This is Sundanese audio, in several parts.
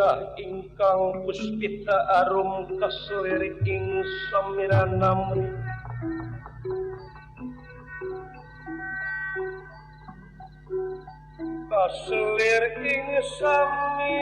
Anjarah ingkang puspita arum kaselir ing samiranamri kaselir ing sami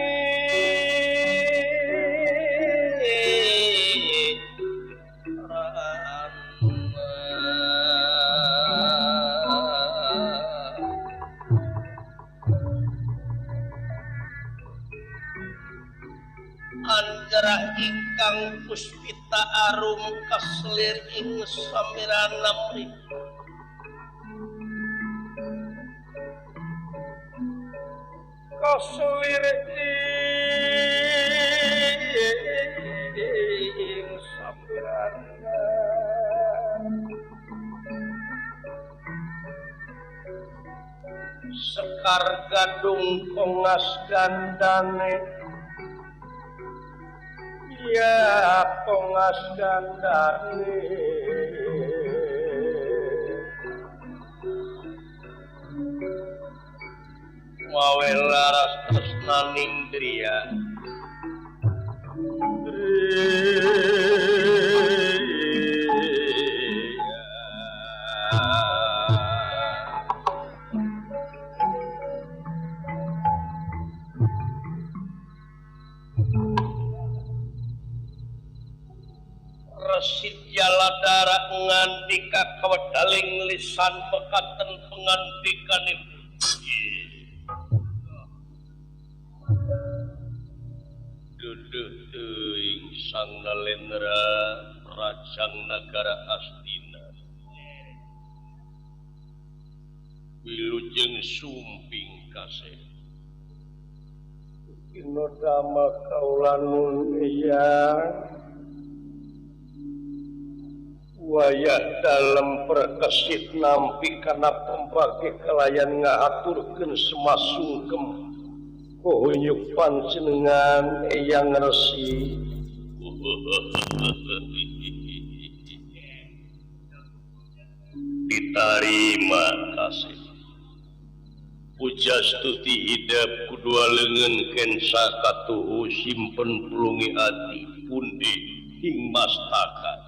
Anjarah ingkang puspita arum kaselir ing samiranamri kaselir ing samiranamri sekar gadung kongas gandane ya kongas gandane wawe laras tresnaning driya Resit Jaladara ngandika kawedaling lisan pekaten pengandikanipun. Duduh teuing Sang Nalendra Rajang Nagara Astina wilujeng sumping kasih Kinodama kaulanun eyang wayah dalem perkesit nampi kana pembagi kelayan ngahaturkeun semasungkem kohunyuk panjenengan eyang resi. Ditarima kasih pujastuti hidep kudua leungeun kensa katuhu simpen pulungi ati pundi ing mastaka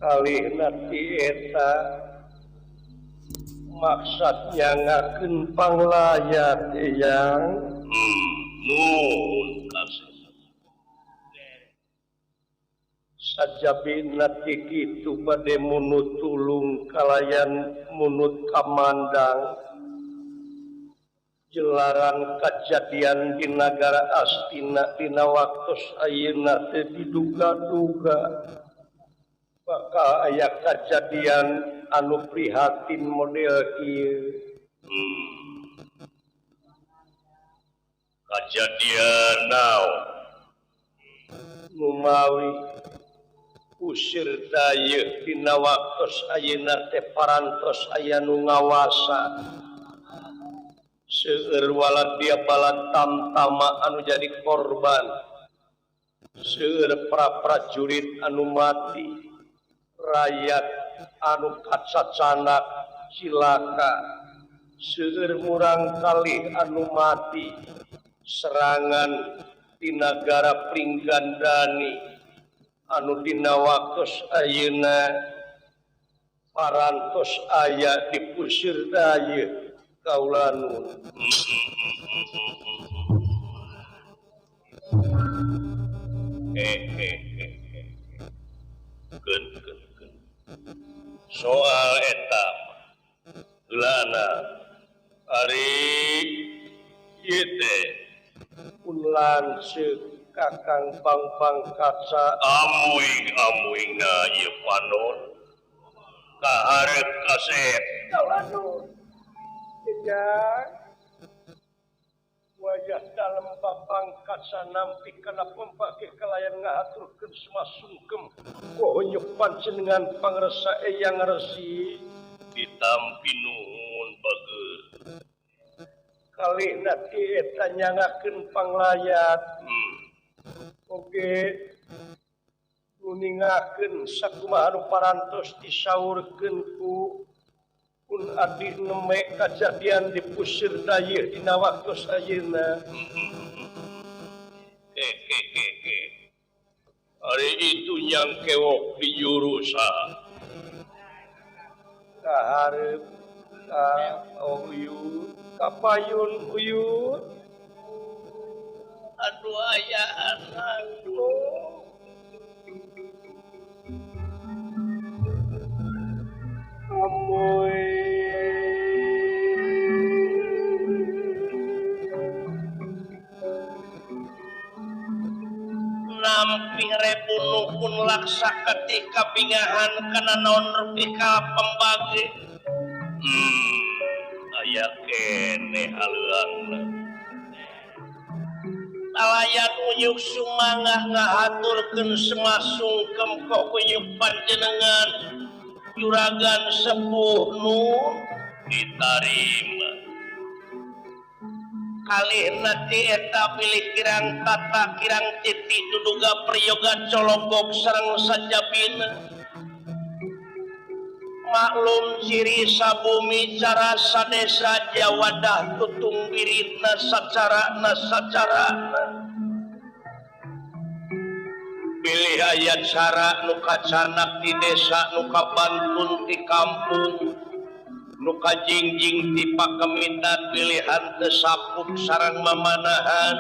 kalihna ti eta maksad nyangakeun panglayat eyang. Nuhun kasih sajabina ti kitu bade munut tulung kalayan munut kamandang jelaran kajadian di nagara Astina dina waktos ayeuna teh diduga-duga bakal aya kajadian anu prihatin model kieu. Kajadian naon? Numawi usir dayeuh dina waktos ayeuna teh parantos aya nu ngawasa seueur waladia bala tamtama anu jadi korban, seueur prajurit anu mati, rakyat anu kacacanak cilaka, seueur murang kali anu mati serangan di nagara Pringgandani anu dina waktos ayeuna parantos aya di pusir dayeuh kaulanun. Keun keun keun. Soal eta heulana ari ieu teh pun lanceuk Kakang Bang-bang kaca amuing-amuingna ieu panon kaharep kasep kaulanun. Ejang wajah dalem babang kaca nampi kana pembagi kalayan ngahaturkeun semasungkem kohunyuk panjenengan pangresa eyang resi ditampi nuhun bageut kalihna ti eta nyangakeun panglayat. Oge nuningakeun sakumaha nu parantos disaurkeun ku Pun abdi neme kajadian di pusir dayeuh dina waktos ayeuna. Ari itu nyang kewok di jurusa. Kaharep ka uyut kapayun uyut. Aduh aya anak. Amoy nampi rebunuh pun laksa ketika bingahan kana naon rupika pembagi. Aya keneh haleuangna. Talayan uyuk sumangah ngahaturkeun semasungkem ka uyuk panjenengan juragan sepuh nu ditarima. Kalihna ti eta pilih kirang tata kirang titi duduga priyoga cologok sareng sajabina. Maklum ciri sabumi cara sadesa jawadah tutung biritna sacarana sacarana. Pilih aya cara nu kacanak di desa nu kabantun di kampung nu kajingjing di pakemitan pilihan teu sapuk sareng mamanahan.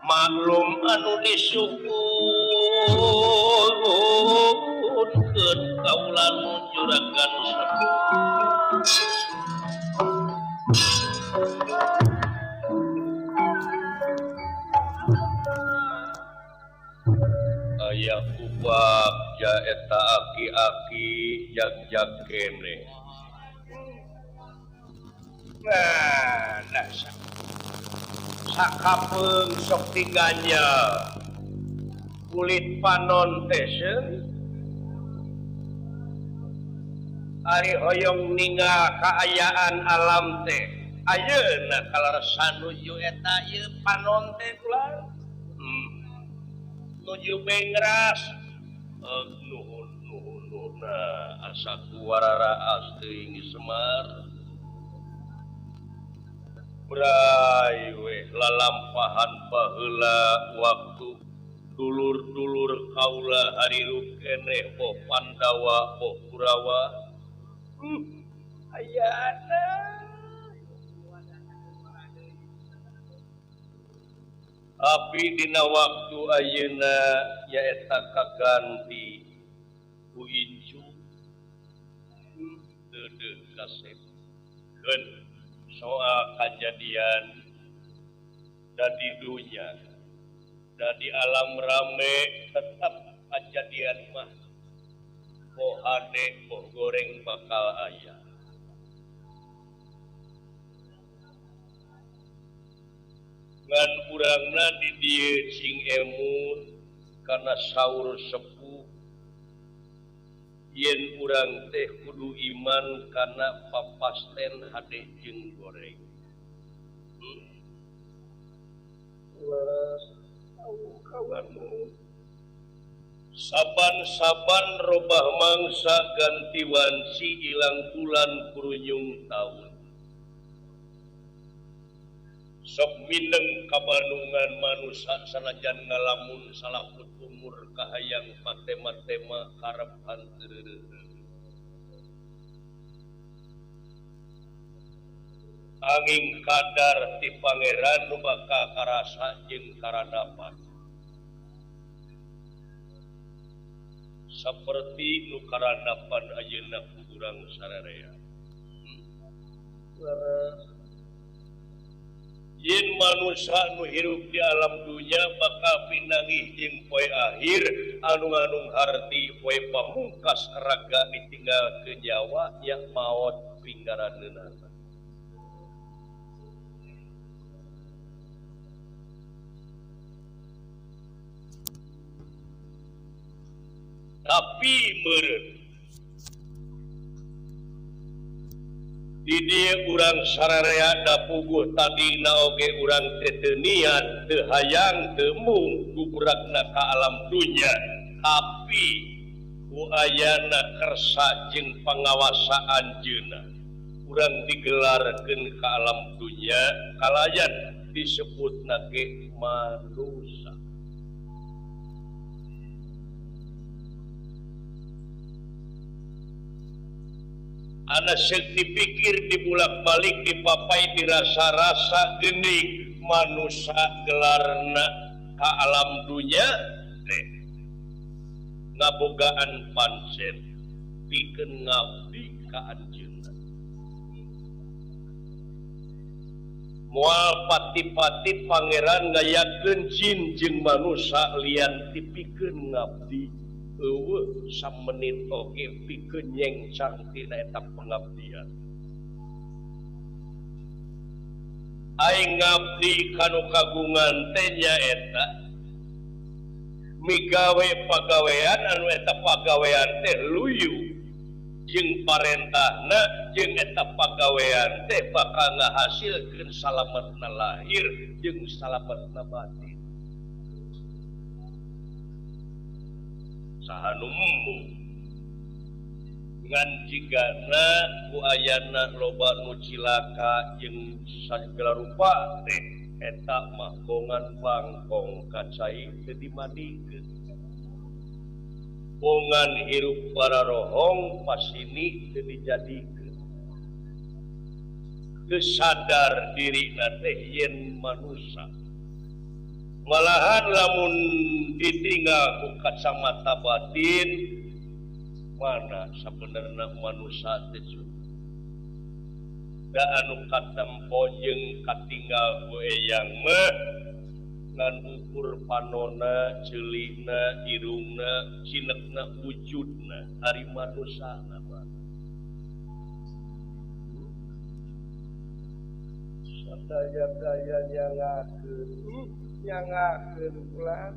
Maklum anu disukunkeun kaula nu juragan sepuh. Aya kubab ja eta aki-aki jag-jag kene. Nah, dasar. Sakapeung sok tiganya kulit panon teh seun. Ari hoyong ningal kaayaan alam teh. Ayeuna kaleresan nuju eta ieu panon teh kula. Nuju bengras. Nuhun nuhun nuhun asa kuwararaas teuing Semar. Bray weh lalampahan baheula waktu dulur-dulur kaula harirup keneh boh Pandawa boh Kurawa. Ayana Tapi dina waktu ayeuna nyaeta kaganti ku incu deudeuh kasep. Keun soal kajadian dadi dunya dadi alam rame tetap kajadian mah boh hade boh goreng bakal aya. Ngan urangna di dieu sing emun kana saur sepuh yen urang teh kudu iman kana papasten hade jeung goreng. Saban-saban robah mangsa ganti wanci ilang bulan kurunyung taun. Sok mineng kabanungan manusa sanajan ngalamun salaput umur kahayang patema-tema karep hanteureureun. Angin kadar ti pangeran nu bakal karasa jeung karadapan. Saperti nu karadapan ayeuna ku urang sararea. Yen manusia nu hirup di alam dunya bakal pinanggih jeung poe akhir anu nganung harti poe pamungkas raga ditinggal ke nyawa yang maot pinggaranneunana. Tapi meureun di dieu urang sararea da puguh tadina oge urang teh teu niat teu hayang teu mung guburakna ka alam dunya, tapi ku ayana kersa jeung pangawasa anjeunna. Urang digelarkeun ka alam dunya kalayan disebutna ge manusia. Ana seuk dipikir dibulak-balik dipapai dirasa-rasa geuning manusia gelarna ka alam dunya teh ngabogaan pancen pikeun ngabdi ka anjeunna. Moal pati-pati pangeran ngayakeun jin jeung manusia lian tipikeun ngabdi eueuh samenit oge pikeun nyengcang tina eta pengabdian. Aing ngabdi kanu kagungan teh nyaeta migawe pagawean anu eta pagawean teh luyu jeung parentahna jeung eta pagawean teh bakal ngahasilkeun salametna lahir jeung salametna batin. Saha nu embung ngan jigana ku ayana loba nu cilaka jeung sagala rupa teh eta mah bongan bangkong ka cai teu dimandikeun. Bongan hirup para rohong pasini teu dijadikeun. Teu sadar dirina teh yen manusia. Malahan lamun ditinggal ku kacamata batin mana sabenerna manusia teh da anu katempo jeung katinggal ku eyang mah ngan ukur panona, ceulina, irungna, cinekna, wujudna ari manusana mah. Sadaya-daya nyangakeun ulah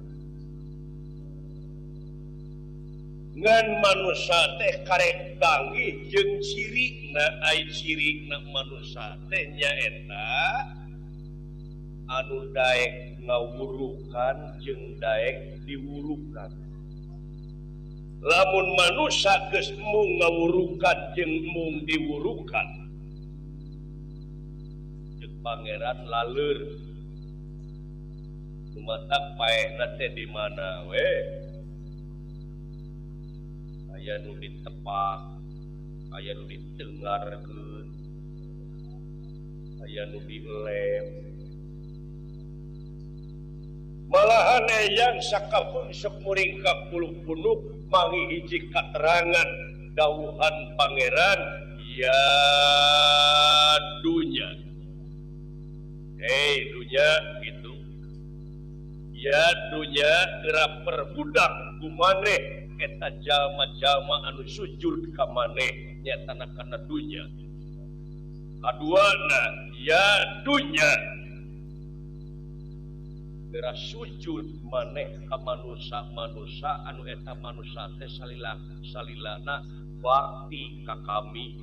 ngan manusia teh karek banggih jeung cirina ai cirina manusia teh nyaeta anu daek ngawurukan jeung daek diwurukan. Lamun manusia geus mung ngawurukan jeung mung diwurukan jeung pangeran laleur lumatak paehna teh di mana we aya nu ditepak, aya nu ditengarkeun, aya nu dilem. Malahan eyang sakapeung sok muringkak bulu punuk mangi hiji katerangan dawuhan pangeran ya dunya. Hei dunya gitu. Ya dunya geura perbudak kumaneh eta jalma-jalma anu sujud ka maneh nyatana kana dunya. Kaduana ya dunya geura sujud maneh ka manusa-manusa anu eta manusa teh salila salilana bakti ka kami.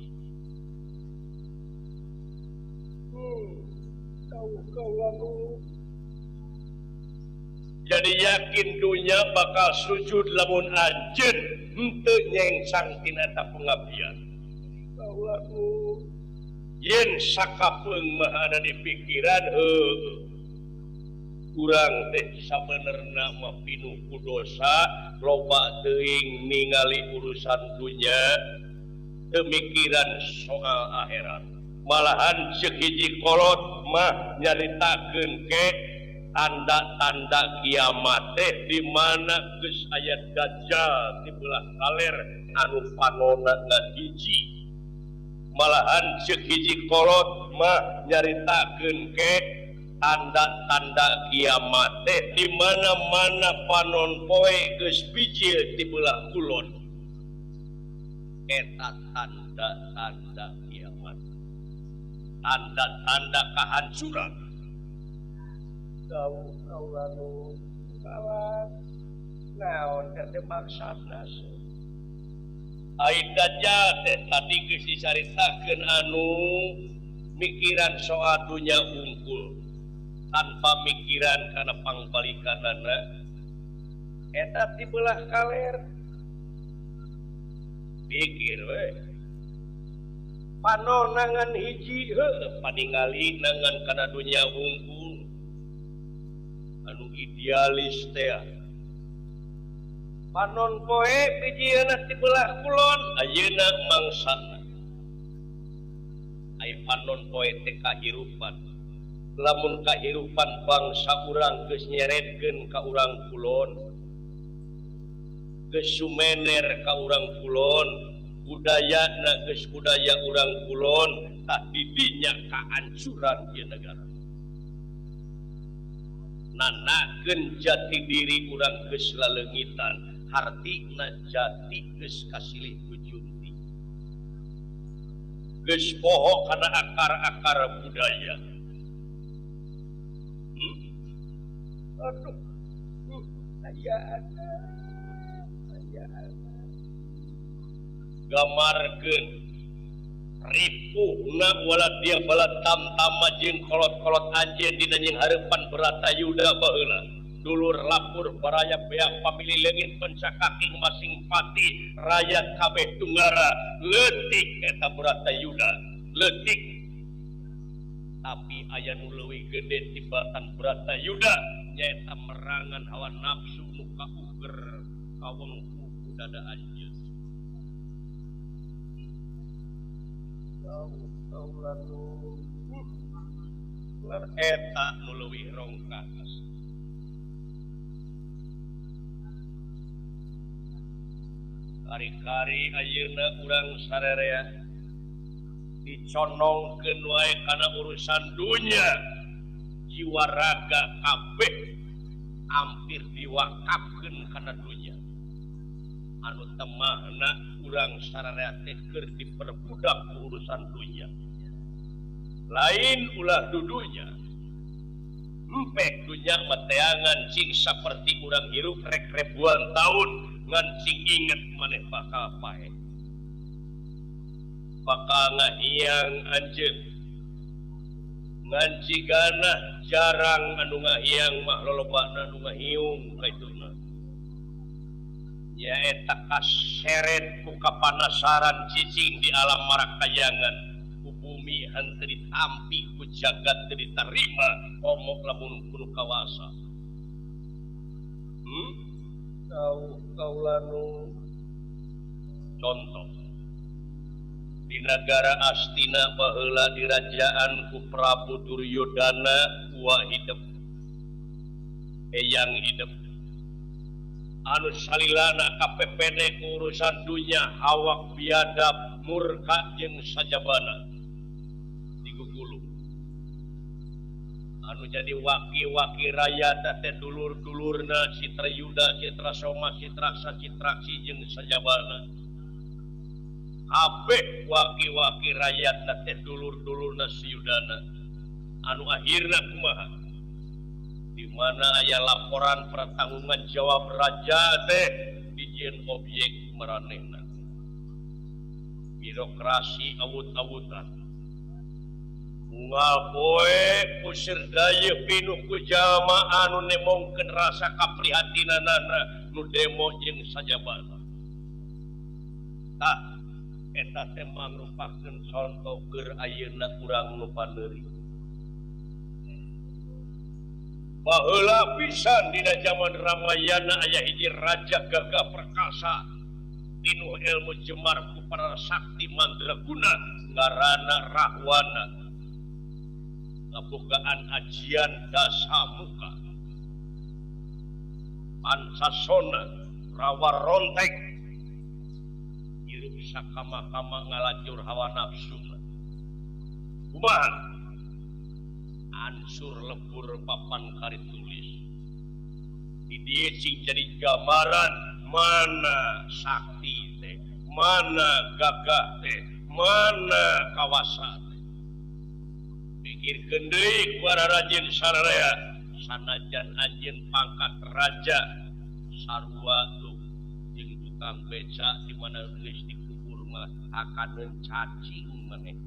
Jadi yakin dunya bakal sujud lamun anjeun henteu nyengsang tina eta pengabdian. Yen sakapeung mah ada di pikiran heuh urang teh sabenerna mah pinuh ku dosa loba teuing ningali urusan dunya teu mikiran soal akhirat. Malahan ceuk hiji kolot mah nyaritakeun ke tanda-tanda kiamat teh di mana geus aya dajjal di belah kaler anu panona ngan hiji. Malahan ceuk hiji kolot mah nyaritakeun ke tanda-tanda kiamat teh di mana-mana panon poe geus bijil di belah kulon. Eta tanda-tanda kiamat, tanda-tanda kehancuran. Dawuh kaula nu kawan naon teh maksudna Ai dajjal teh tadi geus dicaritakeun anu mikiran soal dunya unggul tanpa mikiran kana pangbalikanana eta ti belah kaler. Pikir we Panonangan hiji heuh paningali nangan kana dunya wungkul anu idealis teh. Panon poe bijieuna ti belah kulon ayeuna mangsana. Ai panon poe teh kahirupan. Lamun kahirupan bangsa urang geus nyeretkeun ka urang kulon. Geus sumener ka urang kulon, budayana geus budaya urang kulon, tah didinya kaancuran ieu negara. Nanakeun jati diri urang geus laleungitan, hartina jati geus kasilih kujunti. Geus poho kana akar-akar budaya. Aduh, aya gamarkeun ripuhna wala dia bala tamtama jeung kolot-kolot anjeun dina nying hareupan Bratayuda baheula. Dulur lapur baraya beak pamili leungit pencakaking masing pati rakyat kabeh tunggara leutik eta Bratayuda leutik. Tapi aya nu leuwih gede tibatan Bratayuda nyaeta merangan hawa nafsu nu kauger kawengku ku dada anjeun. Eta nu leuwih rongkah. Kari-kari ayeuna urang sarerea diconongkeun wae kana urusan dunya, jiwa raga kabeh hampir diwakafkeun kana dunya. Anu temahna urang sararea teh keur diperbudak ku urusan dunya. Lain ulah dudunya. Empek dunya mah teangan cing saperti urang hirup rek ribuan tahun ngan cing inget maneh bakal paeh. Bakal ngahiang anjeun. Ngan cigana jarang anu ngahiang mah lolobana anu ngahiung kaituna. Nyaeta kaseret ku kapanasaran cicing di alam marakayangan ku bumi henteu ditampi ku jagat teu ditarima komo lamun kudu kawasa. Kau kaulanu contoh di negara Astina baheula dirajaan ku Prabu Duryodana wa hidup eyang hidup anu salilana kapepene ku urusan dunya hawak biadab murka jeung sajabana digugulung anu jadi waki-waki rakyat teh dulur-dulurna Citra Yuda, Citra Soma, Citraksa, Citraksi jeung sajabana kabeh waki-waki rakyat teh dulur-dulurna si Yudana anu akhirna kumaha di mana aya laporan pertanggungan jawab raja teh dijieun objek maranehna birokrasi awut-awutan unggal poe pusir daya pinuh ku jalma anu nemongkeun rasa kaprihatinanana nu demo jeung sajabana. Tah eta teh mangrupakeun conto keur ayeuna urang nu pandeuri. Baheula pisan dina zaman Ramayana aya hiji raja gagah perkasa pinuh ilmu jemar ku para sakti mandraguna ngaranna Rahwana. Ngabogaan ajian dasamuka pancasona rawa rontek hirup sakama-kama ngalajur hawa nafsu. Kumaha ansur lebur papan kari tulis di dieu cing jadi gambaran mana sakti teh, mana gagah teh, mana kawasa teh. Pikirkeun deui ku rajin sararea sanajan anjeun pangkat raja sarua tuh jeung tukang beca di mana geus dikubur mah akaneun cacing maneh.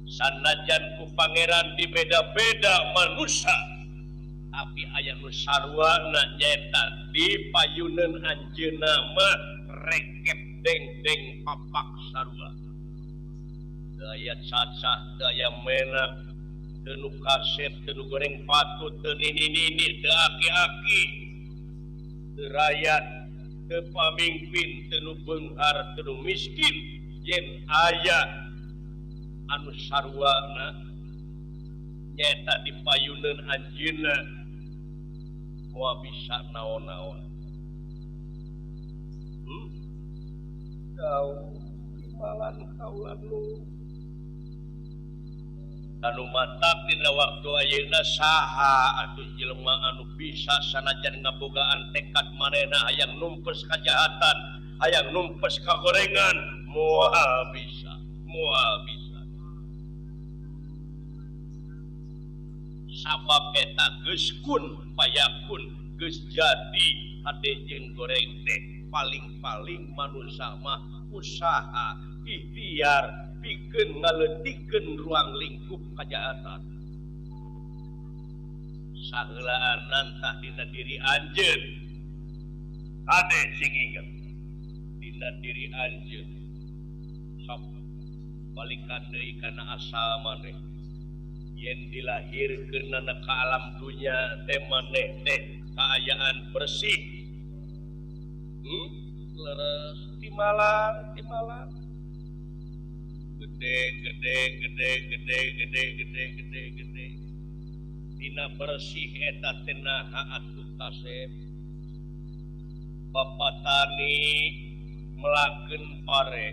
Sanajan ku pangeran dibeda-beda manusia tapi aya nu sarwana nyaeta di payuneun anjeunna mah rekep deng-deng papak sarua. Teu aya cacah, teu aya menak, teu nu kasep, teu nu goreng patut, teu nini-nini, teu aki-aki, teu rakyat, teu pamimpin, teu nu beunghar, teu nu miskin, yen aya anu sarwana nyaeta dipayuneun anjeunna moal bisa naon-naon. Kau malan kaulan lu anu matak dina waktu ayeuna saha atuh jelema anu bisa sanajan ngabogaan tekad manehna hayang numpes kajahatan, hayang numpes kagorengan, moal bisa, moal bisa. Sabab eta geus kun payakun geus jadi hade jeung goreng teh paling-paling manusia mah usaha ikhtiar pikeun ngaleutikeun ruang lingkup kajahatan. Saheulaanan tah dina diri anjeun. Hade sing inget dina diri anjeun. Sok balikan deui kana asal maneh. Yen dilahirkeun ka alam dunya teh maneh teh kaayaan bersih. Leres timalang timalang gede gede gede gede gede gede gede gede dina bersih eta teh naha atuh kasep. Bapak tani melakeun pare,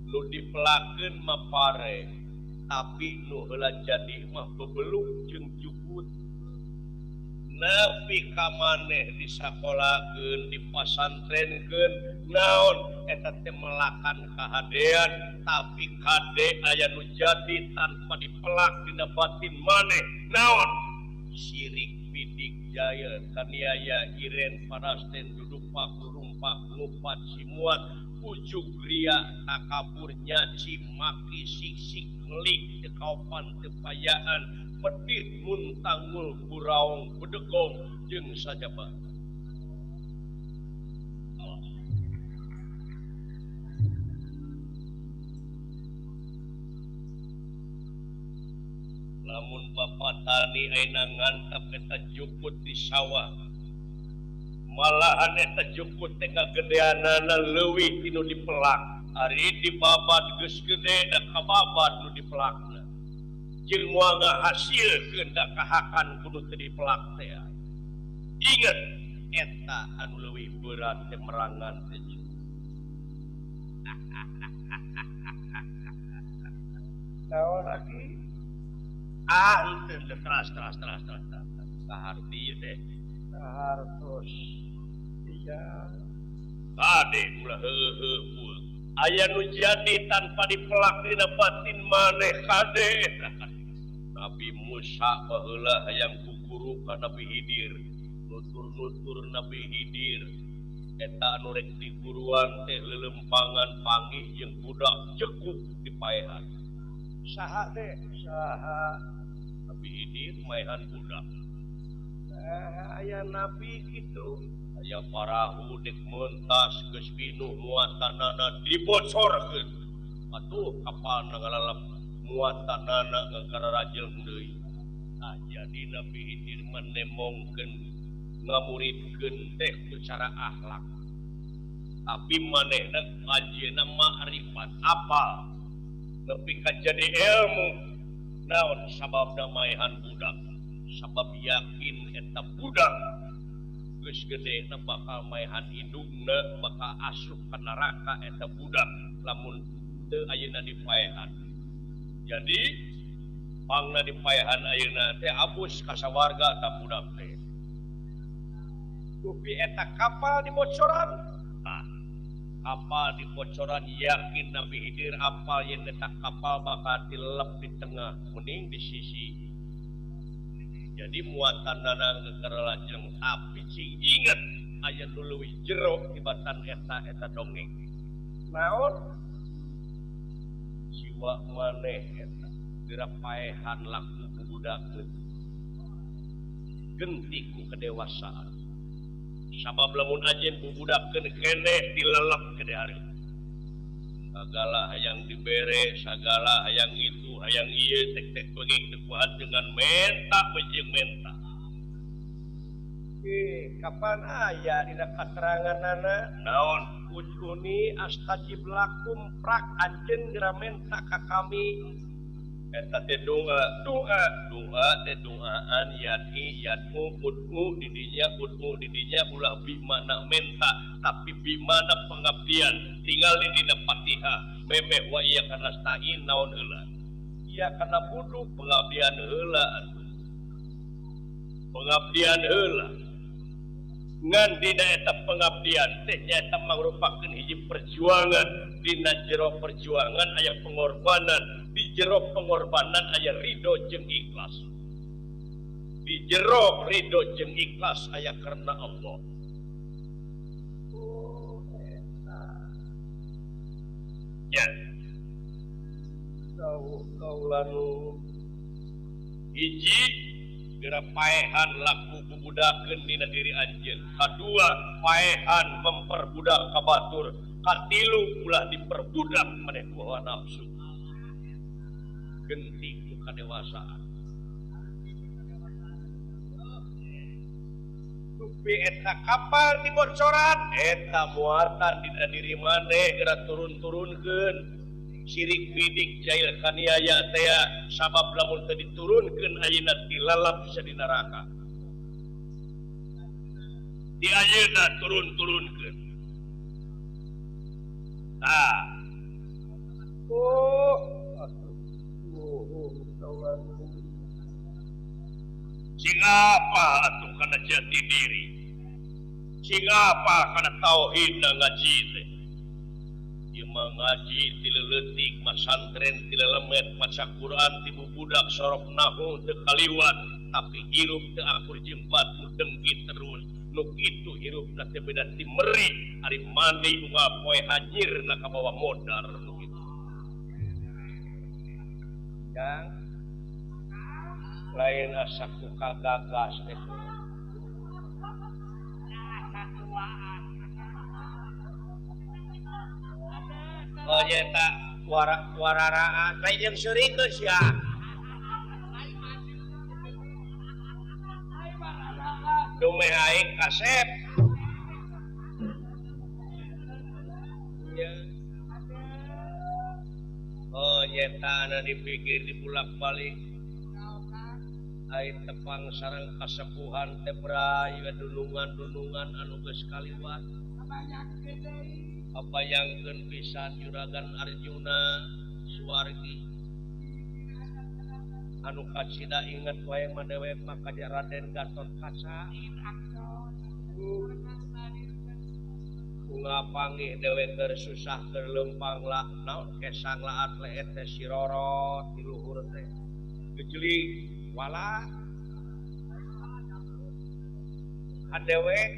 nu dipelakeun mah pare, tapi nu heula jadi mah bebeluk jeung jukut. Nepi ka maneh disakolakeun, dipasantrenkeun, naon eta teh melakan kahadean, tapi kade aya nu jadi tanpa dipelak dina batin maneh, naon sirik bidik jaya kaniaya iren parasten dudupak rumpak lupat simuat ujug ria takabur nyaci maki siksik ngelik tekaopan tepayaan pedit muntangul buraung bedegong jeung sajaba. Lamun bapak tani ayeuna ngantap eta jukut di sawah, malahan eta jukut teh ngagedeanana leuwih ti nu dipelak. Ari dibabat geus gede da kababat nu dipelakna. Jeung moal ngahasilkeun da kahakan kudu teu dipelak teh. Inget eta anu leuwih berat teh merangan teh. Naon aki? Ah, henteu keras keras keras keras. Kaharti teh. Kahartos. Iya. Kade ulah heuheuh pun. Aya nu jadi tanpa dipelak dina batin maneh kade. Nabi Musa baheula hayang guguru ka Nabi Hidir. Nutur-nutur Nabi Hidir. Eta anu rek diguruan teh lelempangan panggih jeung budak cekuk dipaehan. Saha teh? Saha? Nabi Hidir maehan budak. Aya nabi kitu. Aya parahu dek mentas geus pinuh muatanana dibocorkeun. Atuh kapalna ngalalap muatanana ngakararajeung deui. Tah jadi Nabi Hidir mah nemongkeun ngamuridkeun teh ku cara akhlak. Tapi manehna anjeunna ma'rifat apal. Nepi ka jadi ilmu. Naon sababna maehan budak? Sabab yakin eta budak geus gede na bakal maehan indungna, bakal asup ka neraka eta budak lamun teu ayeuna dipaehan. Jadi pangna dipaehan ayeuna teh abus ka sawarga eta budak teh. Dupi eta kapal dibocoran. Tah, kapal dibocoran yakin Nabi Hidir apal yen eta kapal bakal dilelep di tengah mending di sisi. Jadi muatan nana gegerlajeng tapi cing inget aya nu leuwih jero tibatan eta eta dongeng. Naon? Jiwa maneh eta geura paehan laku bubudakeun. Genti ku kedewasaan. Sabab lamun anjeun bubudakeun keneh dilelep ke hareup. Sagala hayang dibere, sagala hayang itu, hayang ieu tek-tek benging teu kuat dengan menta jeung menta. Kapan aya dina kateranganana? Naon? Ud'uni astajib lakum prak anjeun geura menta ka kami. Eta teh doa, doa, doa teh doaan yati yat'u ud'u di dinya ud'u di dinya ulah bimana menta tapi bimana pengabdian tinggal di dina Fatihah memeh wa iya kana stain naon heula iya kana budu pengabdian heula atuh pengabdian heula ngan dina eta pengabdian teh nyaeta mangrupakeun hiji perjuangan dina jero perjuangan aya pengorbanan di jero pengorbanan aya ridho jeung ikhlas di jero ridho jeung ikhlas aya karena Allah. Oh eta ya dawuh kaula nu hiji geura paehan laku bubudakeun dina diri anjeun, kadua paehan memperbudak ka batur, katilu ulah diperbudak maneh ku hawa nafsu genti ku kadewasaan. Dupi eta kapal dibocoran eta muatan dina diri maneh geura turun-turunkeun sirik bidik jail kaniaya teh sabab lamun teu diturunkeun ayeuna dilalap bisa di neraka di ayeuna turun-turunkeun tah. Oh sing apa atuh kana jati diri, sing apa kana tauhid na ngaji teh. Ieu mah ngaji ti leutik, masantren ti lelemet, maca Quran ti bubudak sorok nahu teu kaliwat, tapi hirup teu akur jeung batur dengki terus. Nu kitu hirupna teh beda ti meri, ari mandi unggal poe hanyirna kabawa modar nu kitu. Yang lain asa ku kagagas teh. Oh nya eta wararaan lain jeung seurikeun sia. Dumeh aing kasep. Nya. Oh nyeta anu dipikir dibulak-balik. Aing tepang sareng kasepuhan teh bray dunungan-dunungan anu geus kaliwat. Kabayangkeun pisan Juragan Arjuna Suwargi anu kacida inget wae mah dewek mah ka Raden Gatot Kaca. Bunga panggih dewek keur susah keur leumpang la naon kesang laat leet teh sirorot di luhur teh. Gejlig wala adewek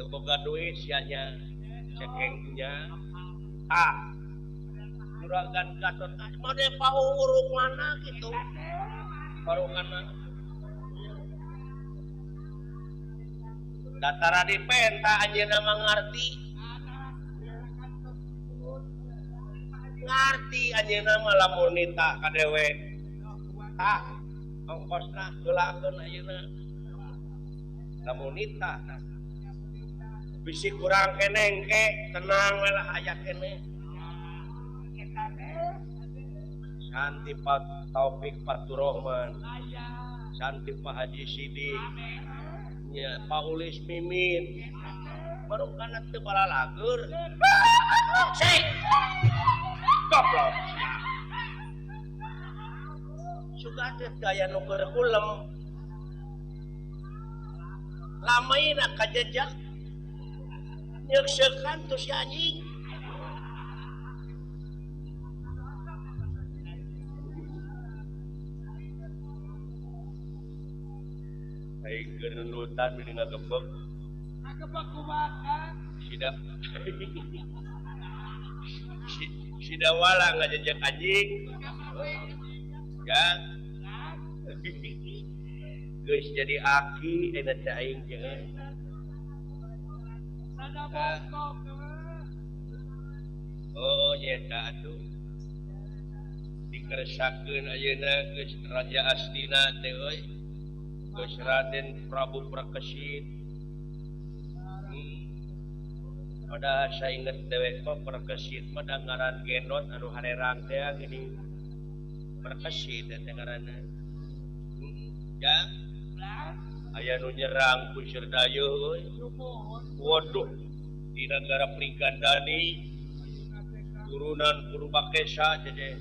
teu boga duit sia nya cekengnya ah Juragan Gatot Kaca mah pauruk mana gitu parungan datara dipenta anjeunna mah ngarti ngarti anjeunna mah lamun nitah ka dewek tah ongkosna heulakeun ayeuna lamun nitah bisi kurang keneng ke tenang we lah aya keneh. Santi Pak Taufik Faturrahman, Santi Pak Haji Sidik, nya Pak Ulis Mimin, baru kana teu balalagur. Cek. Goblok sia. Sugan teh gaya nu keur kulem. Lamaina kajejak. Nyeuksekan tuh si anjing. Aing keur nundutan meni ngagebeg. Ngagebeg kumaha? Sida. Sida wala ngajejek anjing. Ya. Geus jadi aki eta teh aing jeung. Oh nyeta atuh dikeresakeun ayeuna geus Raja Astina teh euy. Geus Raden Prabu Prakesit. Pada sainget dewek mah Prakesit mah da ngaran gendot anu harerang teh geuning. Prakesit teh ngaranna. Ya. Aya nu nyerang ku Sirdayu euy. Waduh, di negara Pringgandani turunan Purbakesa jadi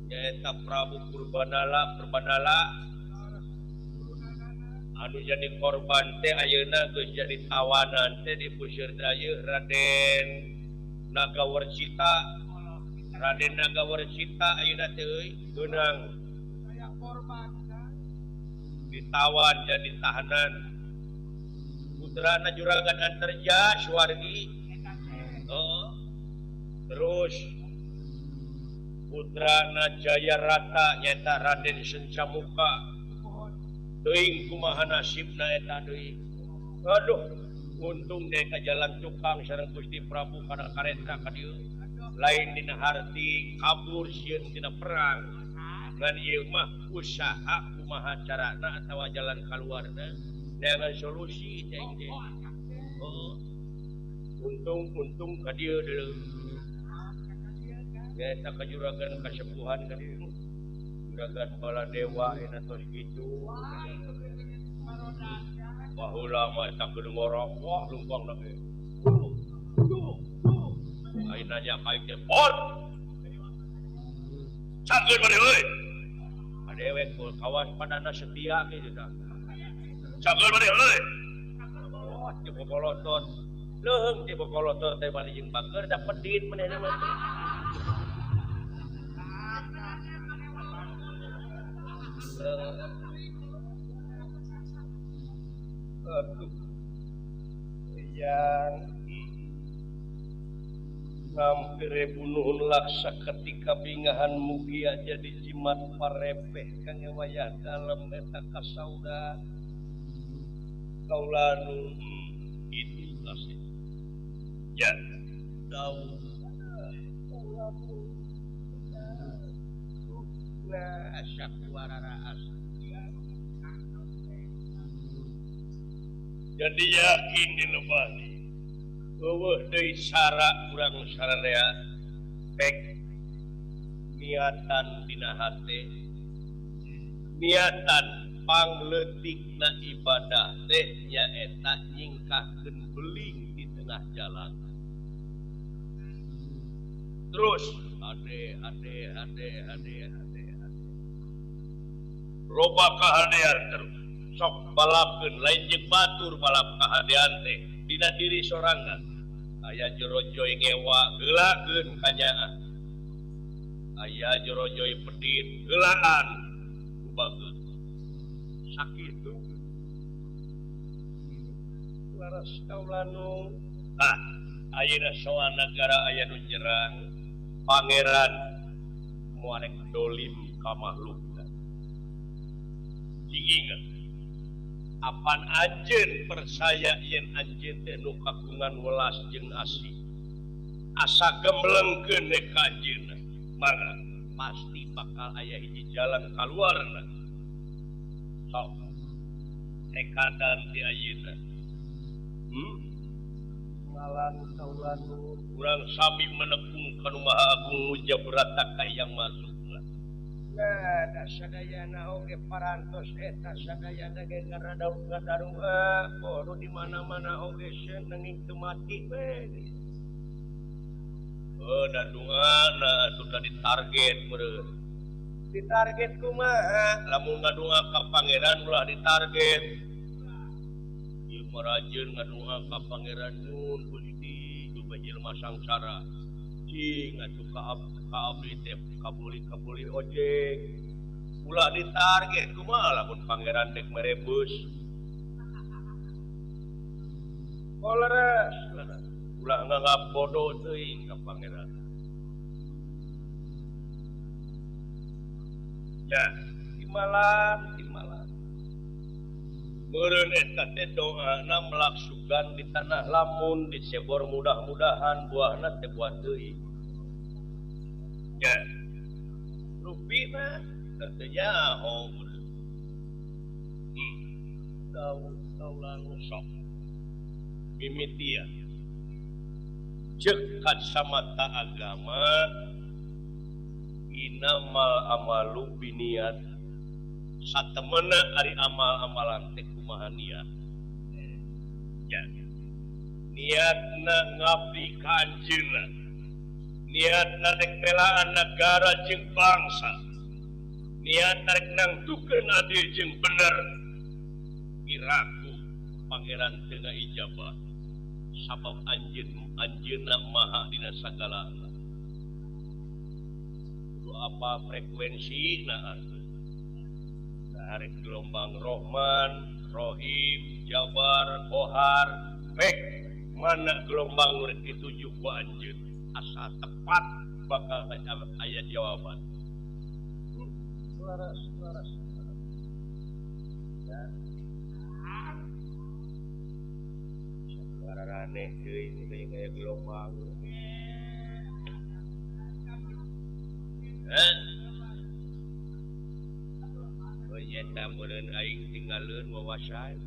nyaeta Prabu Purbanala anu jadi korban teh ayeuna geus jadi tawanan teh di Pusirdayu Raden Nagawercita. Raden Nagawercita ayeuna teh euy geunang ditawan jadi tahanan. Putrana Juragan Antarja Suwargi. Oh. Terus putrana Jayarata nyaeta Raden Sencamuka. Teuing kumaha nasibna eta deui. Aduh, untung deh ka jalan tukang sareng Gusti Prabu kana kareta ka dieu. Lain dina harti kabur sieun dina perang. Ngan ieu mah usaha kumaha carana atawa jalan kaluarna neangan solusi teh teh. Oh. Untung-untung ka dieu deuleu. Nyaeta ka juragan kasepuhan ka dieu. Juragan Baladewa eta tos kitu. Baheula mah eta keur ngorok, wah leumpang da ge. Aing nanya ka aing teh, "Pon." Cangkeun maneh euy. Dewek kawas padana setia gitu tah. Cangkeun maneh euy. Wah, ti bokolotot. Leuheung ti bokolotot teh bali jeung bager da pedit manehna mah. Aduh. Yang ngampir bunuhun laksa ketika bingahan mugia jadi jimat parepeh kang wayah dalem eta kasauda kaulanu itu kasih ya dau nah asak wararaas jadi yakin di lebah eueuh deui sara urang sararea pek niatan dina hate niatan pangleutikna ibadah teh nyaeta nyingkahkeun beling di tengah jalan. Terus ade ade ade ade ade ade loba kahadean terus sok balapkeun lain jeung batur balap kahadean teh dina diri sorangan. Aya jorojoy ngewa geulakeun kanyaah. Aya jorojoy pedit geulaan kubageun. Sakitu laras kaulanu. Ah, ayeuna soal nagara aya nu nyerang pangeran moal rek dolim ka makhlukna. Cing apan anjeun percaya yen anjeun teh nu kagungan welas jeung asih. Asa gemblengkeun ka anjeunna, mangga pasti bakal aya hiji jalan kaluarna. Sok tekadan ti ayeuna. Malan kaulanu urang sami menepung ka Nu Maha Agung Mujabrata ka yang masuk. Nah, da sadayana oge parantos eta sadayana ge ngaradau-ngadarua bodo di mana-mana oge sieun nanging teu mati we. Oh, da doana atuh da ditarget meureun. Ditarget kumaha? Lamun ngadua ka pangeran ulah ditarget. Ieu mah rajin ngadua ka pangeran nun Gusti dupa jelema sangsara. Cing atuh ka abdi teh kabuli-kabuli ojek. Ulah ditarget kumaha lamun pangeran dek mere bus. Oh leres. Ulah nganggap bodoh teuing ka pangeran. Ya, timalan, timalan. Meureun eta teh doana melaksugan di tanah lamun disebor mudah-mudahan buahna teh buah deui. Ya. Rupi mah teu nyaho. Dawuh kaulan sok. Mimitian. Ceuk kacamata agama inamal amalu biniat. Satemena ari amal-amalan teh kumaha niat. Ya. Niatna ngabdi ka anjeunna. Niatna rek belaan nagara jeung bangsa. Niatna rek nangtukeun adil jeung bener. Iraku pangeran teu ngaijabah. Sabab anjeunna maha dina sagalana. Kudu apa frekuensi na atuh. Tarik gelombang Rohman, Rohim, Jabar, Kohar, pek mana gelombang nu rek dituju ku anjeun asa tepat bakal aya jawaban. Laras, laras. Ya. Suara aneh deui ini kayak gelombang. Hah? Nyata meureun aing tinggaleun wawasan.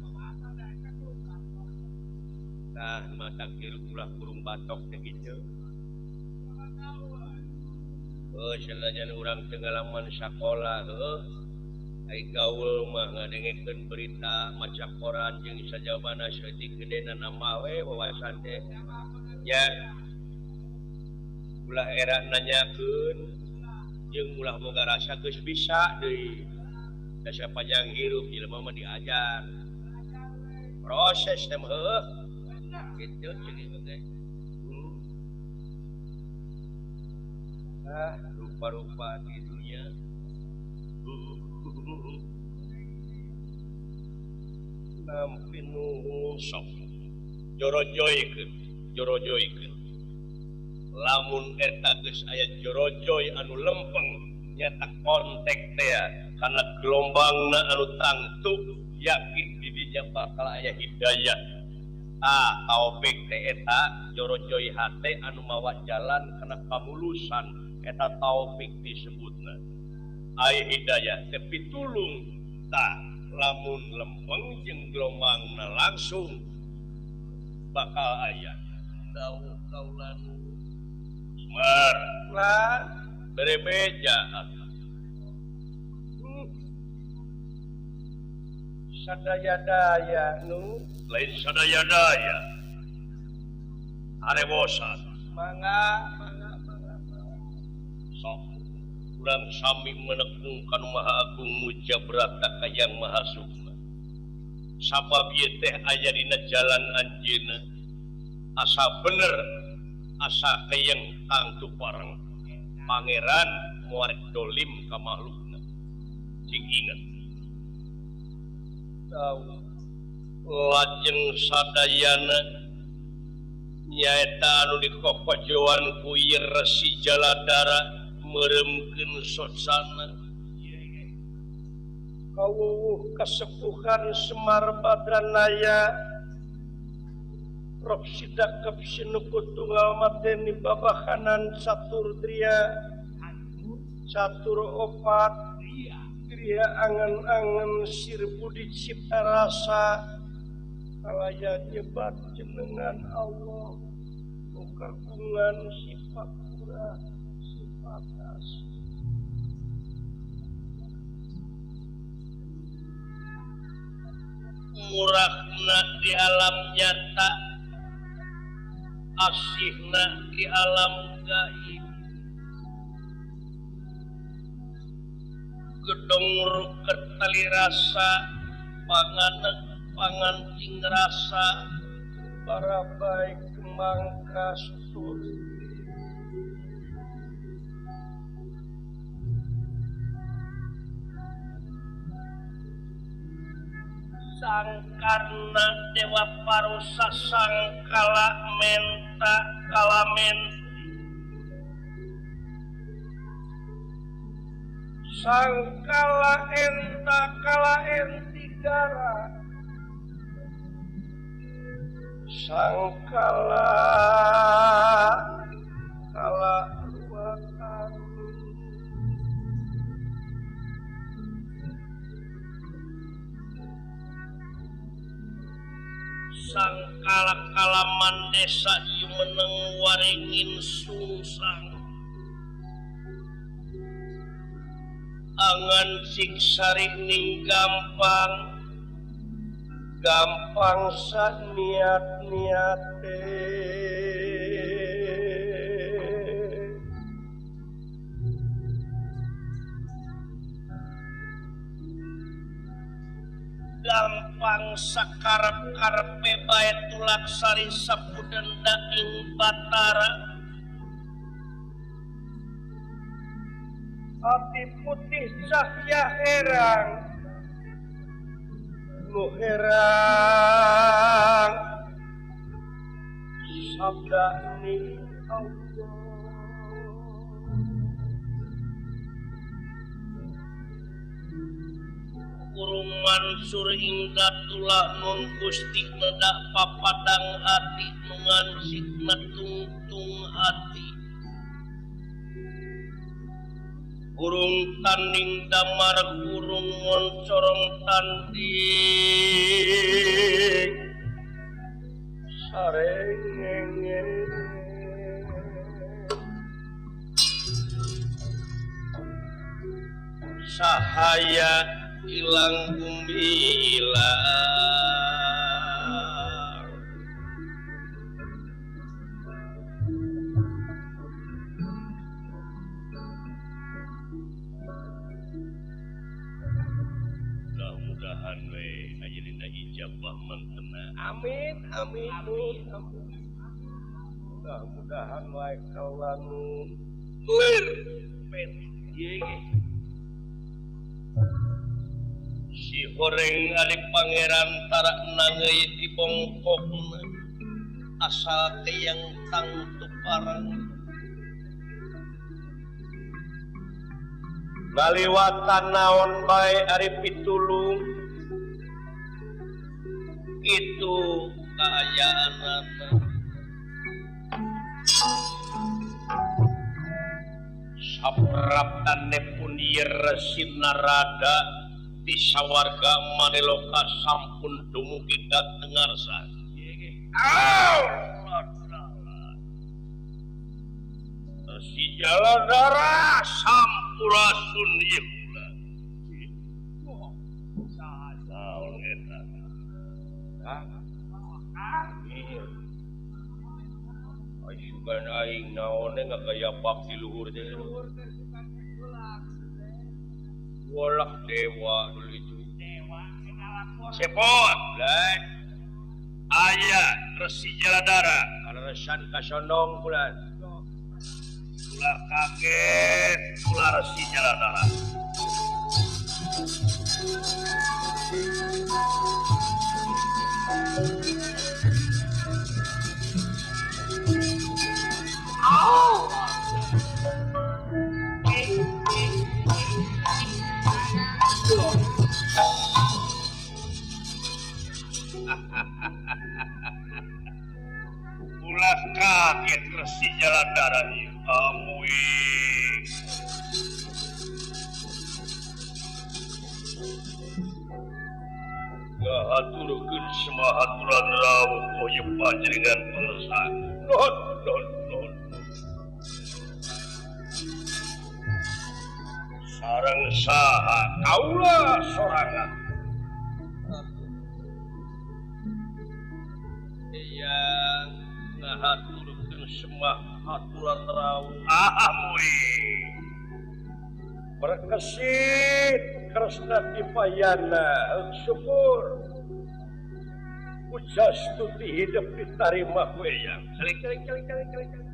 Tah matak hirup ulah kurung batok teh kitu. Heuh sanajan urang teu ngalaman sakola heuh. Ai gaul mah ngadengekeun berita maca koran jeung sajabana saeutik gedena nambah we wawasan teh. Nya ulah era nanyakeun jeung ulah boga rasa geus bisa deui. Dasar panjang hirup jelema mah diajar. Proses teh heuh. Kitu ceuk ieu teh. Ah, rupa-rupa di dunia. Nampi nuhun sok. Jorojoykeun, jorojoykeun. Lamun eta geus aya jorojoy anu lempeng nyata kontak teh karena gelombangna anu tangtu yakin didinya bakal aya hidayah. Ah, taufik teh eta jorojoy hate anu mawa jalan kana pamulusan eta taufik disebutna. Aya hidayah teh pitulung tah lamun lempeng jeung gelombangna langsung bakal aya. Dawuh kaulan Mar lah bere beja. Sadaya-daya nu lain sadaya-daya arebosan mangga mangga mangga sok urang sami menekung kanu Maha Agung mujabrata ka Yang Maha Sukma sabab ieu teh aya dina jalan anjeunna asa bener asa keyeng tangtu pareng pangeran moal dolim ka makhlukna cing inget lajeng sadayana nyaeta anu dikokojoan ku ieu Resi Jaladara meureumkeun sosana kawuwuh kasepuhan Semar Badranaya Rob sidakep sinuku tunggal mateni babahanan catur tria catur opat Griya angan-angan sir budi cipta rasa kalaya nyebat jenengan Allah nu kagungan sifat pura sifat asih. Murahna di alam nyata, asihna di alam gaib. Gedong ruket tali rasa, panganek pangancing rasa, para baik kembang kastur. Sangkarna Dewa Parusa sangkala menta kalamenti sangkala enta kala enti gara Sangkala kala ruatan sangkala kalaman desa ieu meneng waringin sungsang angan siksari ning gampang gampang saniat-niate gampang sakarep-karepe bae tulak sari sapudenda ing Batara ati putih cahya herang nu herang sabda ni Allah Kurung Mansur hingga tulah nun Gusti nedak papadang ati nu ngansik netungtung ati burung tanding damar burung moncorong tanding sarengenge sahaya ilang gumilang mudah-mudahan we ayeuna ijabah mantena. Amin amin amin. Mudah-mudahan wae kaula nu lir ieu si horeng ari pangeran tara nangeui di bongkokna asal teyang tangtu parang ngaliwatan naon bae ari pitulung itu kaayaanana sapraptane pun Resi Narada di sawarga Madeloka sampun dumugi dhateng ngarsa. Resi Jaladara sampurasun ieu kula. Naon eta? Asugan aing naon ngagaya bakti luhur teh. Walak dewa dulu itu. Sepot, lan. Aya Resi Jaladara. Kaleresan kasondong bulan. Ulah kaget, ulah Resi Jaladara. Oh. Ulah kaget Resi Jaladara ieu amuing. Ngahaturkeun semahaturan rawuh koyo panjenengan pangersa. Nuhun nuhun nuhun. Sareng saha kaula sorangan. Eyang ngahaturkeun semahaturan rawuh amuing. Berkesit kresna dipayana syukur ujastuti hidup ditarima ku eyang. Celik celik celik celik celik celik.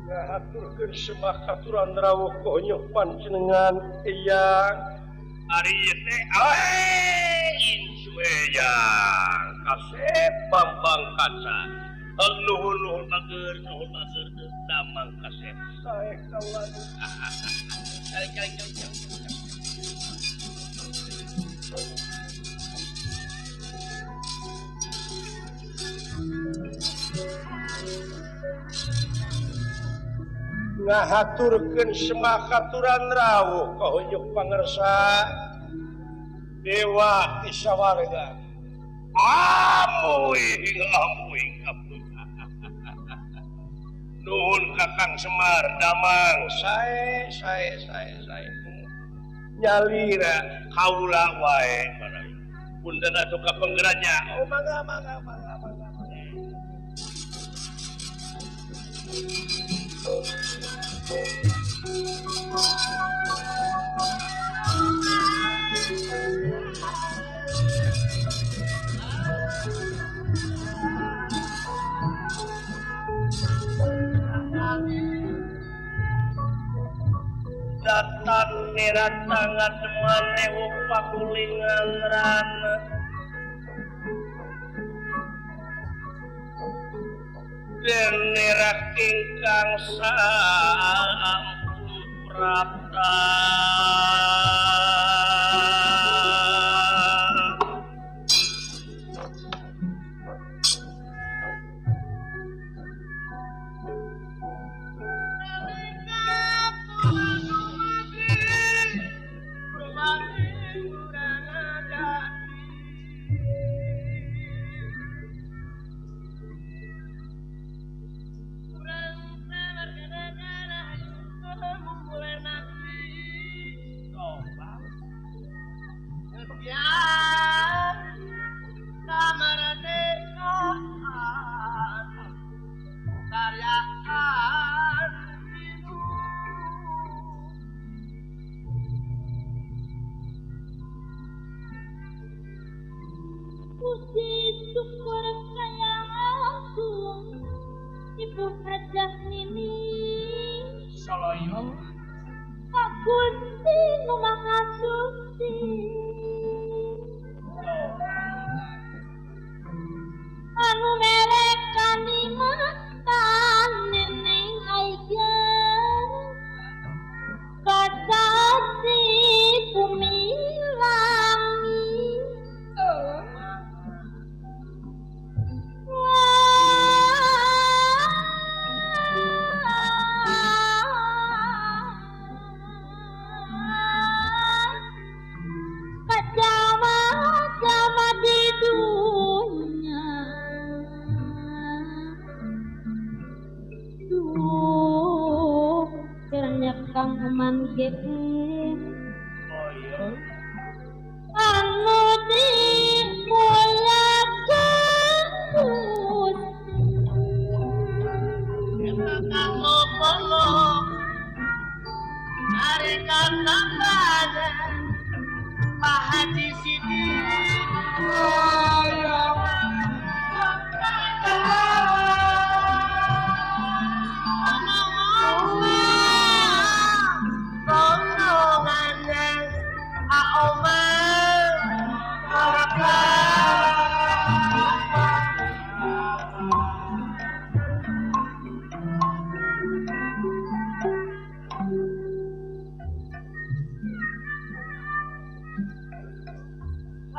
Ngahaturkeun semahaturan rawuh konyoh panjenengan eyang. Ari ieu teh incu eyang kasep. Bambang Kaca. Nuhun nuhun bager nuhun bager damang kasep. Sae kaula. Cari cari cari cari. Ngahaturkeun semakaturan rawuh kahunjuk pangersa Dewa Isawarga. Amuing amuing amuing. Nuhun Kakang Semar damang sae sae sae sae. Nyalira kaula wae punten atuh ka penggerannya. Oh mangga mangga mangga mangga. Datan niratangan manewu pakulingan rana denera ingkang sampun prapta. Puji syukur kaya agung Ibu Hajah Nini Saloyo Pak Gusti nu Maha Suci anu mere kanikmatan nining ayeuna kasasi bumi langit. Kajama-jama di dunia duh cernya Kang Uman GM anu dimuliakan Gusti Kanggo polo narikan tambahan Pak Haji Sidik.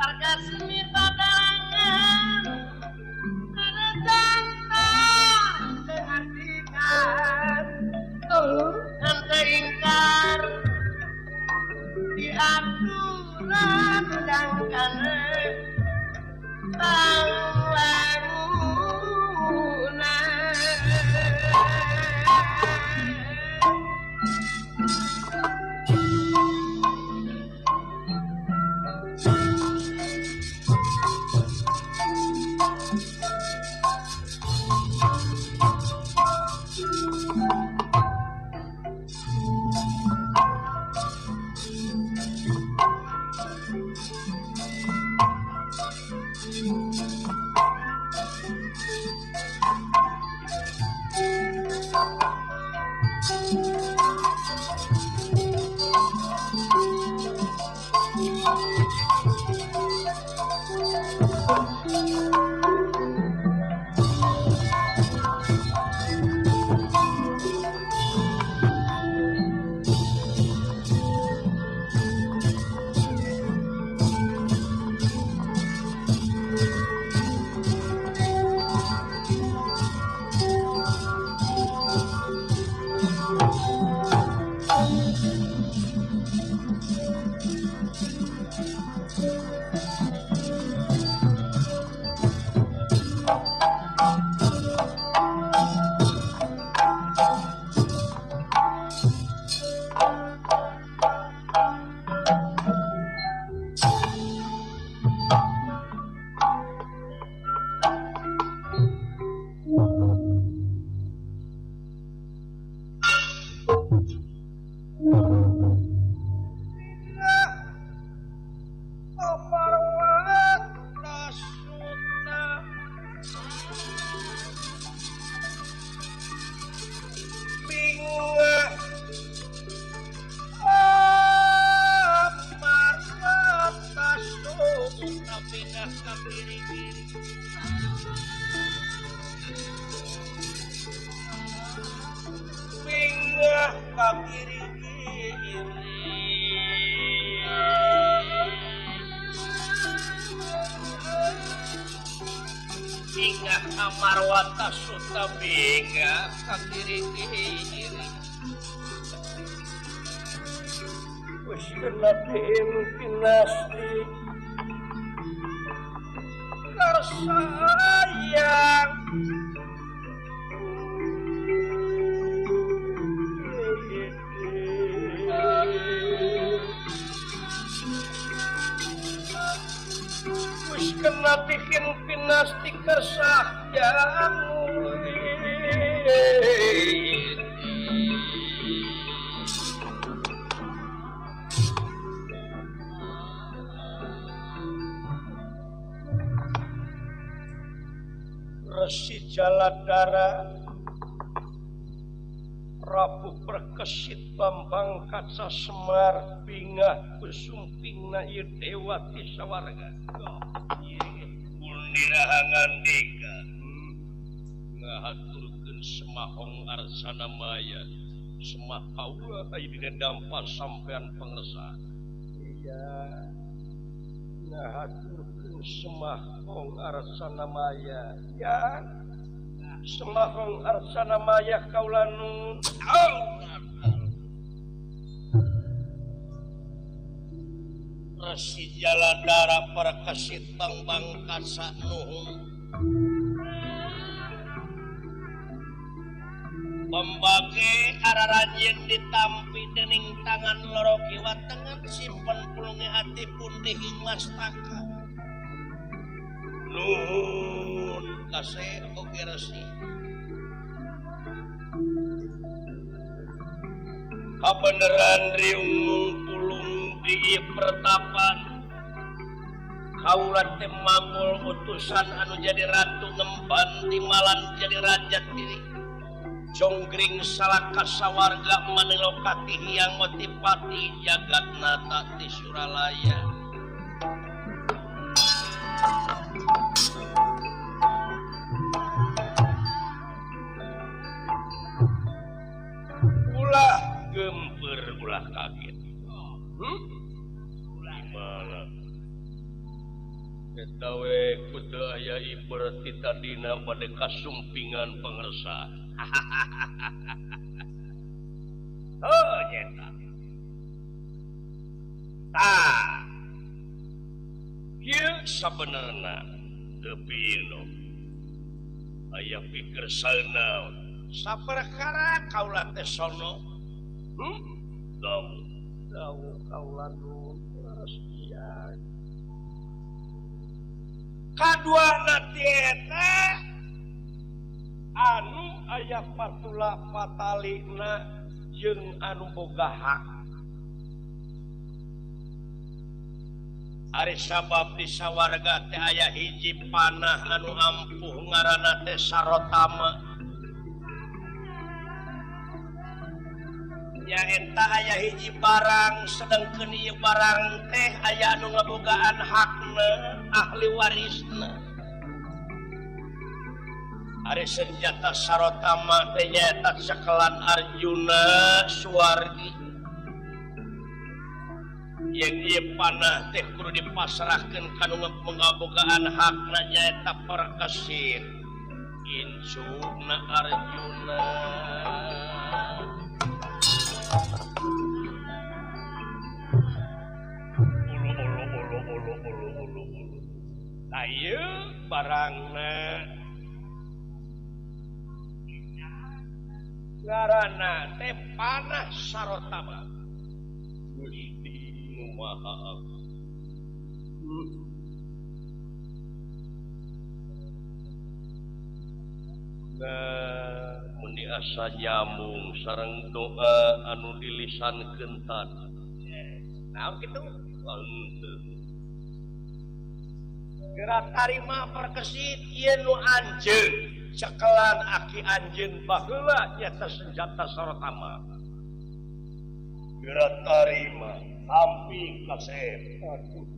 Warga seni padangan ada tantang pengartikan ente ingkar di aturan undang tang langunan. Bingah ka kiri-kiri bingah ka kiri-kiri bingah ka Marwata Suta bingah ka kiri-kiri sayang wis kena bikin pinasti kersayang. Resi Jaladara Prabu Perkesit Bambang Kaca Semar bingah kusumpingna ieu dewa ti sawarga. Undira ngandika ngahaturkeun Semahong Arsana Maya Semah kaula aya dina dampa sampean pangersa. Iya ngahaturkeun Semahong Arsana Maya ya Semahong Arsana Maya kaula nun Resi Jaladara Perkesit Bambang Kaca nuhun pembage ararajin ditampi dening tangan loro kiwa tengen simpen pulunge ati pundihing mastaka nuhun kasih oge resi kabeneran riung pulung di pertapan kaula teh mangul utusan anu jadi ratu ngemban timalan jadi raja diri jonggring salaka sawarga manilokati hyang motipati jagat nata di Suralaya. Ulah gemper ulah kaget. Gimana? Eta we kudu aya ibarat tadina bade kasumpingan pangersa. Oh nyeta. Tah. Ieu sabenerna teu pino. Aya pikir saeunaon. Saperkara kaula teh sono. Dawuh. Dawuh kaula nu resmian. Kaduana ti eta anu aya patula patalina jeung anu boga hak. Ari sabab di sawarga teh aya hiji panah anu ampuh ngaranna teh Sarotama. Nyaeta aya hiji barang sedengkeun ieu barang teh aya anu ngabogaan hakna ahli warisna. Ari senjata Sarotama teh nyaeta cekelan Arjuna Suwargi. Yang ieu panah teh kudu dipasrahkeun ka nu ngabogaan hakna nyaeta Perkesit incuna Arjuna. Ulu ulu ulu ulu ulu ulu ulu. Ieu barangna ngaranna teh panah Sarotama. Gusti nu Maha Agung. Nah, meni asa nyambung sareng doa anu dilisankeun tadi. Naon kitu? Henteu. Geura tarima Perkesit ieu nu anjeun cekelan aki anjeun baheula nyaeta senjata Sarotama. Geura tarima tampi kasep. Aduh.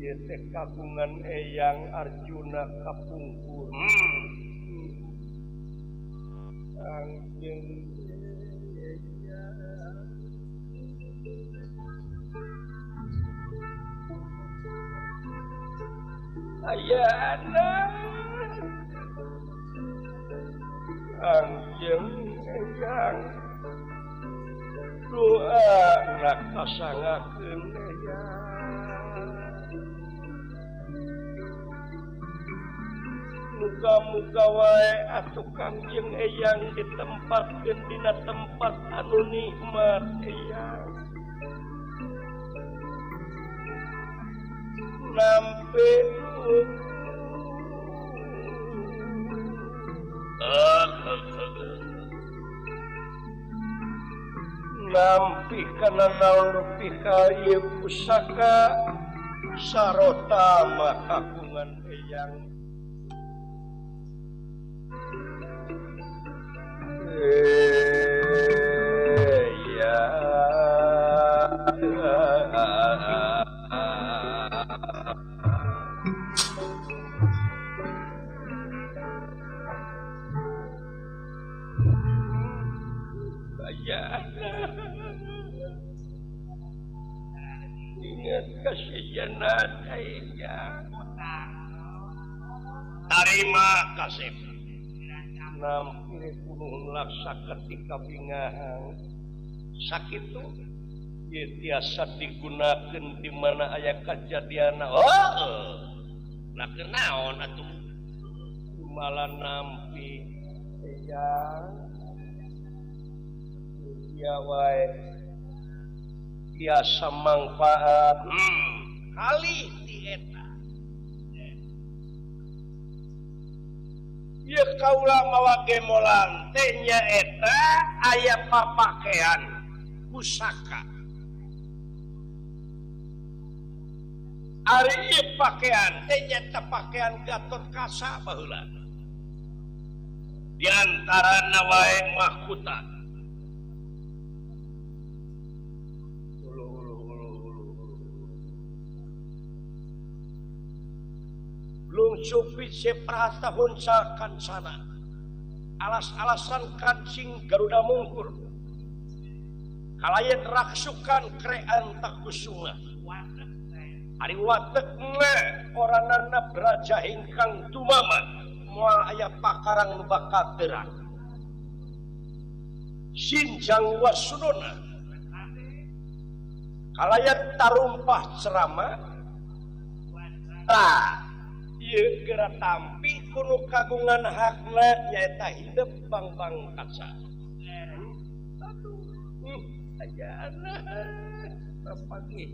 Ieu teh kagungan Eyang Arjuna kapungkur. Kangjeng ayana Kangjeng Eyang doa nak kasangakeun Eyang. Muga-muga wae atuh Kangjeng Eyang ditempatkeun dina tempat anu nikmat Eyang. Nampi nampi kana naon rupi ka ieu pusaka sarotama kagungan Eyang. Ingat kasihanan Eyang. Tarima kasih. Nampi kunuhun laksa ketika bingahan sakitu ieu tiasa digunakeun di mana aya kajadian. Oh, lah kunaon atuh malah nampi Eyang ya wae tiasa mangfaat. Kali ti eta ieu kaula mawa gemolan teh nyaeta aya papakean pusaka. Ari ieu pakean teh nyaeta pakean Gatot Kaca baheula. Di antarana wae mahkota. Lungsupi seprata hunsa kancana alas-alasan kancing Garuda mungkur kalayan raksukan krean takusuma ari watek mah oranana braja ingkang tumama moal aya pakarang nu bakal terang Sinjang Wasudona kalayan tarumpah ceramah tah ieu geura tampi kuno kagungan hakna nyaeta hidup bang-bang kaca. Aduh, ayana papagih.